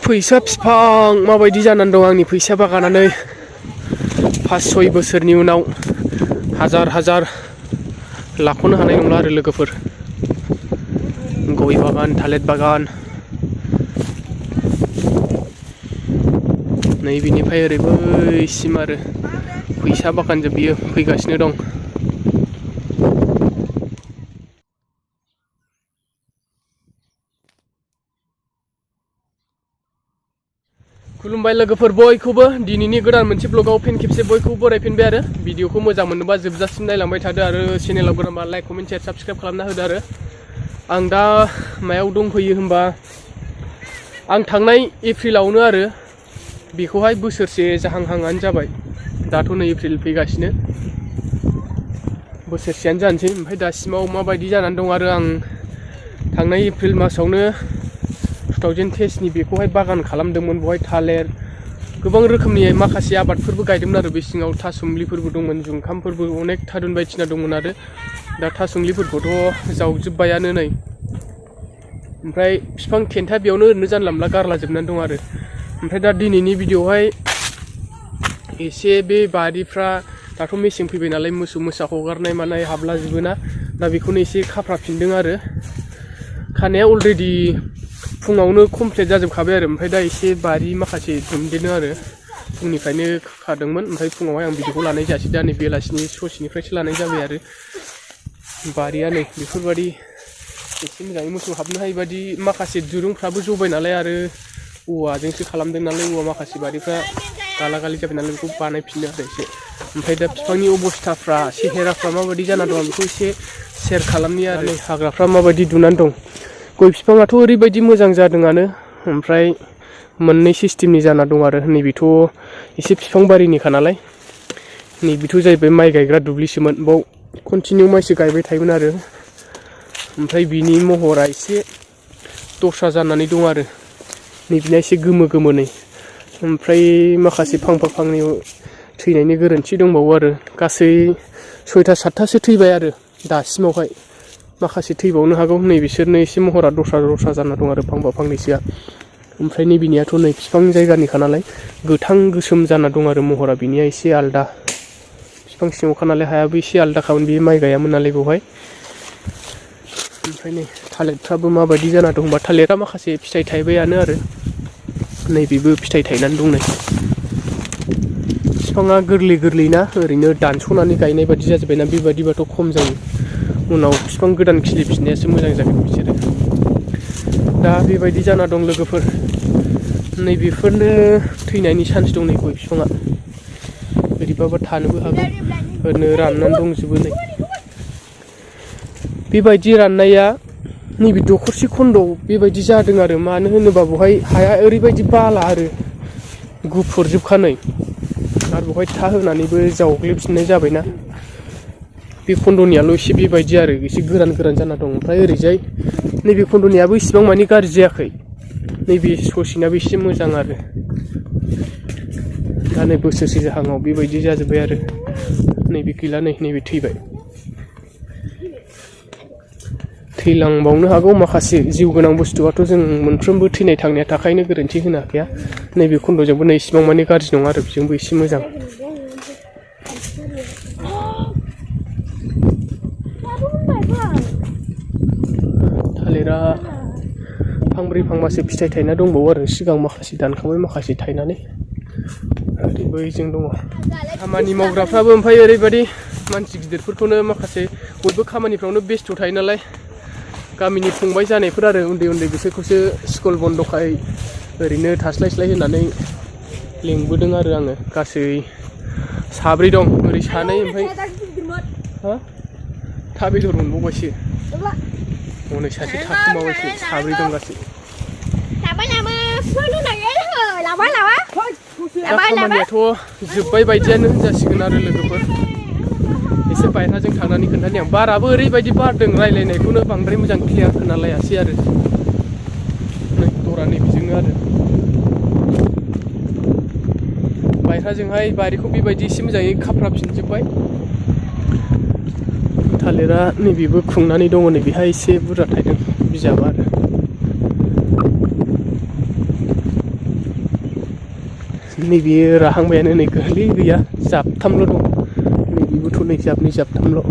फैसा बिफां माबायदि जानानै दं आंनि फैसा बागानानै 5-6 बोसोरनि उनाव हाजार लाख'नो हानाय नंला आरो लोगोफोर। गय बागान, थालिर बागान, नै बिनिफ्राय ओरै बैसिम आरो फैसा बागानजों बियो फैगासिनो दं। खुलुमबाय लोगोफोर बयखौबो दिनैनि गोदान मोनसे ब्लगाव फिन खेबसे बयखौबो बरायफिनबाय आरो भिडिअखौ मोजां मोनोबा जोबजासिम नायलांबाय थादो आरो चेनेलाव गोदानबा लाइक कमेन्ट शेयार साबस्क्राइब खालामना होदो आरो आं दा मायाव दंफैयो होनबा आं थांनाय एप्रिलावनो आरो बेखौहाय बोसोरसे जाहांहांआनो जाबाय। दाथ' नै एप्रिल फैगासिनो बोसोरसेयानो जानोसै। ओमफ्राय दासिमाव माबायदि जानानै दं आरो आं थांनाय एप्रिल मासावनो 2023नि बेखौहाय बागान खालामदोंमोन। बेवहाय थालिर गोबां रोखोमनि माखासे आबादफोरबो गायदोंमोन आरो बे सिङाव थासुमलिफोरबो दंमोन, जुंखामफोरबो अनेक थारुन बायदिसिना दंमोन आरो दा थासुमलिफोरखौथ' जावजोब्बायानो नै। ओमफ्राय बिफां थेन्था बेयावनो ओरैनो जानला मोनला गारलाजोबनानै दं आरो। ओमफ्राय दा दिनैनि भिडिअआवहाय एसे बे बारिफ्रा दाथ' मेसें फैबाय नालाय मोसौ मोसा हगारनाय मानाय हाबलाजोबोना, दा बेखौनो एसे खाफ्राफिनदों आरो। खानाया अलरेडि फुङावनो कमप्लिट जाजोबखाबाय आरो ओमफ्राय दा एसे बारि माखासे दुमदेनो आरो फुंनिफ्रायनो खादोंमोन। ओमफ्राय फुङावहाय आं भिडिअखौ लानाय जायासै, दा नै बेलासिनि ससेनिफ्रायसो लानाय जाबाय आरो। बारिया नै बेफोरबायदि एसे मोजाङै मोसौ हाबनो हायि बादि माखासे दुरुंफ्राबो जबाय नालाय आरो औवाजोंसो खालामदों नालाय, औवा माखासे बारिफ्रा गाला गालि जाबाय नालाय बेखौ बानायफिनदों आरो एसे। ओमफ्राय दा बिफांनि अबस्थाफ्रा सेहेराफ्रा माबायदि जाना दं आं बेखौ एसे शेयार खालामनि आरो। हाग्राफ्रा माबायदि दुनानै दं। गय बिफाङाथ' ओरैबायदि मोजां जादोंआनो, ओमफ्राय मोननै सिस्टेमनि जाना दं आरो। नैबेथ' एसे बिफां बारिनिखा नालाय, नैबेथ' जाहैबाय माइ गायग्रा दुब्लिसोमोन, बाव कन्टिनिउ माइसो गायबाय थायोमोन आरो। ओमफ्राय बिनि महरा एसे दस्रा जानानै दं आरो। नैबेना एसे गोमो गोमो नै, ओमफ्राय माखासे फांफा फांनै थैनायनि गोरोन्थि दंबावो आरो। गासै 6-7थासो थैबाय आरो दासिमावहाय, माखासे थैबावनो हागौ। नै बिसोरनो एसे महरा दस्रा जाना दं आरो फांफा फांनैसोआ। ओमफ्राय नैबेनियाथ' नै बिफां जायगानिखा नालाय गोथां गोसोम जाना दं आरो महरा बिनिया एसे आलदा। बिफां सिङावखा नालाय हायाबो एसे आलदाखामोन, बे माइ गायामोन नालाय बेवहाय। ओमफ्राय नै थालिरफ्राबो माबायदि जाना दं होनबा थालिरा माखासे फिथाइ थाइबायानो आरो नैबेबो फिथाइ थायनानै दं नै। बिफाङा गोरलै ना, ओरैनो दानस'नानै गायनाय बादि जाजोब्बायना, बेबादिबाथ' खम जायो। उनाव बिफां गोदान खिलिफिननायासो मोजां जागोन बिसोरो। दा बेबायदि जाना दं लोगोफोर। नैबेफोरनो थैनायनि चान्स दं नै गय बिफाङा, बोरैबाबा थानोबो हागौ, ओरैनो राननानै दंजोबो नै। बेबायदि राननाया नैबे दखरसे खन्द'आव बेबायदि जादों आरो। मानो होनोबा बेवहाय हाया ओरैबायदि बाला आरो गुफुरजोबखा नै, आरो बेवहाय था होनानैबो जावग्लिबफिननाय जाबायना। बे खन्द'नियाल' एसे बेबायदि आरो एसे गोरान जाना दं। ओमफ्राय ओरैजाय नैबे खन्द'नियाबो इसिबां मानि गाज्रि जायाखै, नैबे ससेनाबो एसे मोजां आरो। दा नै बोसोरसे जाहाङाव बेबायदि जाजोब्बाय आरो। नैबे गैला नै, नैबे थैबाय। थैलांबावनो हागौ माखासे जिउ गोनां बुस्थुआथ' जों मोनफ्रोमबो थैनाय थांनाया थाखायनो गोरोन्थि होनो हाखाया। नैबे खन्द'जोंबो नै इसिबां मानि गाज्रि नङा आरो, बेजोंबो एसे मोजां। थालिरा फांब्रै फांबासो फिथाइ थायना दंबावो आरो, सिगां माखासे दानखांबाय माखासे थायनानै। ओरै बैजों दङ खामानि मावग्राफ्राबो। ओमफ्राय ओरैबायदि मानसि गिदिरफोरखौनो माखासे बयबो खामानिफ्रावनो बेस्थ' थायो नालाय, गामिनि फंबाय जानायफोर आरो उन्दै बिसोरखौसो स्कुल बन्द'खाय ओरैनो थास्लाय होननानै लेंबोदों आरो आङो। गासै 7 दं, ओरै 2, ओमफ्राय था बेदर मोनबावबायसो हनै सासे थाखुमाबायसो। 7 दं गासै। दा खामानियाथ' जोब्बाय बायदियानो होनजासिगोन आरो लोगोफोर। एसे बायह्राजों थांनानै खोन्थानि आं। बाराबो ओरैबायदि बारदों, रायलायनायखौनो बांद्राय मोजां क्लियार खोनालायासै आरो। नै दरा नैबेजोंनो आरो बायह्राजोंहाय बारिखौ बेबायदि एसे मोजाङै खाफ्राफिनजोब्बाय। थालिरा नैबेबो खुंनानै दङ, नै बेहाय एसे बुरजा थायदों बिजाबा आरो। नैबे राहांबायानो नै गोरलै गैया जाबथामल' दं नैबेबोथ' नै जाबनै जाबथामल'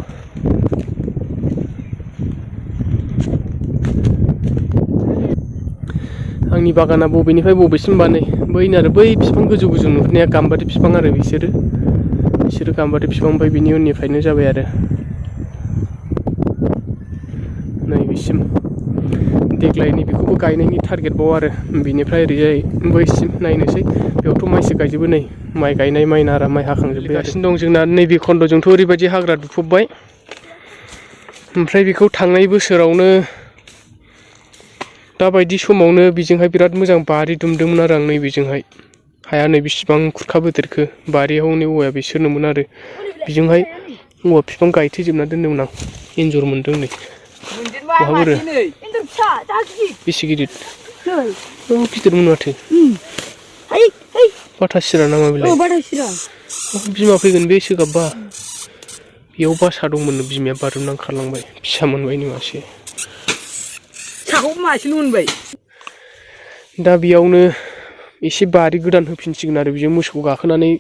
आंनि बागाना बबेनिफ्राय बबेसिम बानै बैनो आरो बै बिफां गोजौ गोजौ नुहुरनाया गाम्बारि बिफां आरो बिसोरो गाम्बारि बिफां ओमफ्राय बिनि उननिफ्रायनो जाबाय आरो नैबेसिम देग्लायनि बेखौबो गायनायनि टारगेटबाव आरो बिनिफ्राय ओरैजाय बैसिम नायनोसै बेयावथ' माइसो गायजोबो नै माइ गायनाय माइ नारा माइ हाखांजोब्बाय गासिनो दं जोंना नैबे खन्द'जोंथ' ओरैबायदि हाग्रा दुफबबाय ओमफ्राय बेखौ थांनाय बोसोरावनो दाबायदि समावनो बेजोंहाय बिराद मोजां बारि दुमदोंमोन आरो आं नैबेजोंहाय हाया नै बेसेबां खुरखाबोदेरखो बारियाव नै औवाया बिसोरनोमोन आरो बेजोंहाय औवा बिफां गायथेजोबना दोन्दोंमोन आं एन्जर मोन्दों नै बहाबोरो बेसे गिदिर गिदिरमोन माथो बाथा सिरा नामा बेलाय बिमा फैगोन बे सोगाबबा बेयाव बासा दंमोन बिमाया बाज्रुमनानै खारलांबाय फिसा मोनबाय नो मासे मासेल' मोनबाय दा बेयावनो एसे बारि गोदान होफिनसिगोन आरो बेजों मोसौ गाखोनानै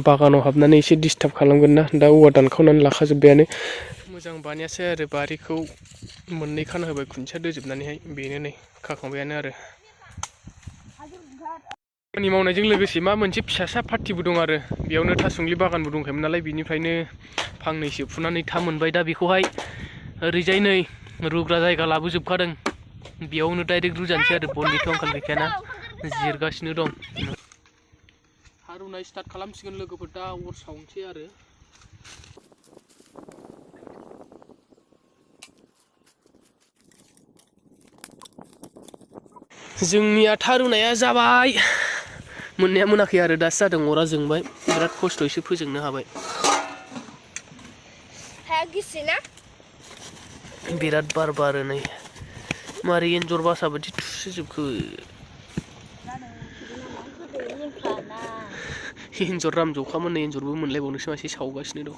बागानाव हाबनानै एसे डिस्टार्ब खालामगोन ना दा औवा दानखावनानै लाखाजोब्बायानो मोजां बानायासै आरो बारिखौ मोननै खाना होबाय खुन्थिया दोजोबनानैहाय बेनो नै खाखांबायानो आरो खामानि मावनायजों लोगोसे मा मोनसे फिसासा पार्टिबो दं आरो बेयावनो थासुमलि बागानबो दंखायोमोन नालाय बिनिफ्रायनो फांनैसो फुनानै था मोनबाय दा बेखौहाय ओरैजाय नै रुग्रा जायगा लाबोजोबखादों बेयावनो डाइरेक्ट रुजानोसै आरो बननिथ' आंखाल गैखायाना जिरगासिनो दं हा रुनाय स्टार्ट खालामसिगोन लोगोफोर दा अर सावनोसै आरो जोंनिया था रुनाया जाबाय मोननाया मोनाखै आरो दासो जादों अरा जोंबाय बिराद खस्थ'यैसो फोजोंनो हाबाय बिराद बार बारो नै मारै एन्जर बासा बायदि थुसोजोबखो एन्जर रामजौखामोन नै एन्जरबो मोनलायबावनोसो मासे सावगासिनो दं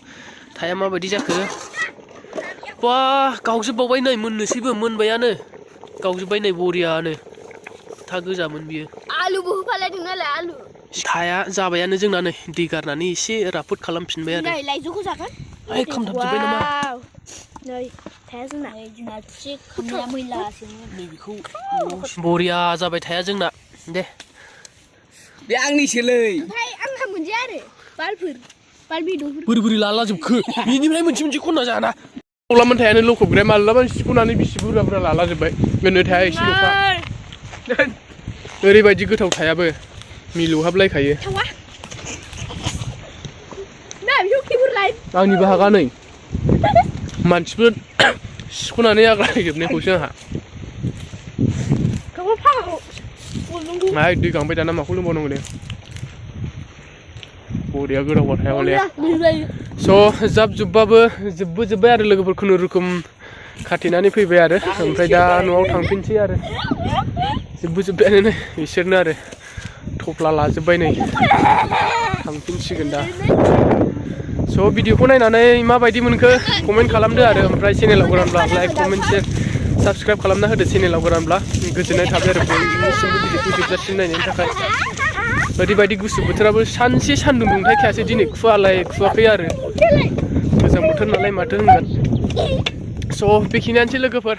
थाया माबायदि जाखो बा गावजोबबावबाय नै मोननोसैबो मोनबायानो गावजोब्बाय नै बरियानो था गोजामोन बियो आलुबो होफालायदों नालाय आलु थाया जाबायानो जोंना नै दै गारनानै एसे राफोद खालामफिनबाय आरो नै लाइजौखौ जागोन ओइ खामथाबजोब्बाय नामा नै थाया जोंना एसे खामनाया मैलासोमोन नैबेखौ बरिया जाबाय थाया जोंना दे बे आंनिसोलै ओमफ्राय आंहा मोनजाया आरो बाल बेदरफोर बोरै लाला जोबखो बेनिफ्राय मोनसे मोनसे खनना जाना अब्लामोन थायानो लखबग्राया मालाबा सिख'नानै बिसि बुरजा लाला जोब्बाय गोनो थाया एसेल'खा ओरैबायदि गोथाव थायाबो मिलौहाबलायखायो आंनि बाहागा नै मानसिफोर सिख'नानै आग्लायजोबनायखौसो आंहा दै गांबाय दाना माखौ लोंबावनांगौ दे बरिया गोथाव थाया स' जोब्बाबो जोब्बाय आरो लोगोफोर खुनुरुखुम खाथेनानै फैबाय आरो ओमफ्राय दा न'आव थांफिनसै आरो जोब्बायानो नै बिसोरनो आरो थफ्ला लाजोब्बाय नै थांफिनसिगोन दा स' भिडिअखौ नायनानै माबायदि मोनखो कमेन्ट खालामदो आरो ओमफ्राय चेनेलाव गोदानब्ला लाइक कमेन्ट शेयार साबस्क्राइब खालामना होदो चेनेलाव गोदानब्ला गोजोननाय थाबाय आरो बयनिसिमबो भिडिअखौ जोबजासिम नायनायनि थाखाय ओरैबायदि गुसु बोथोराबो सानसे सान्दुं दुंथायखायासै दिनै खुवाखै आरो गोजां बोथोर नालाय माथो होनगोन स' बेखिनियानोसै लोगोफोर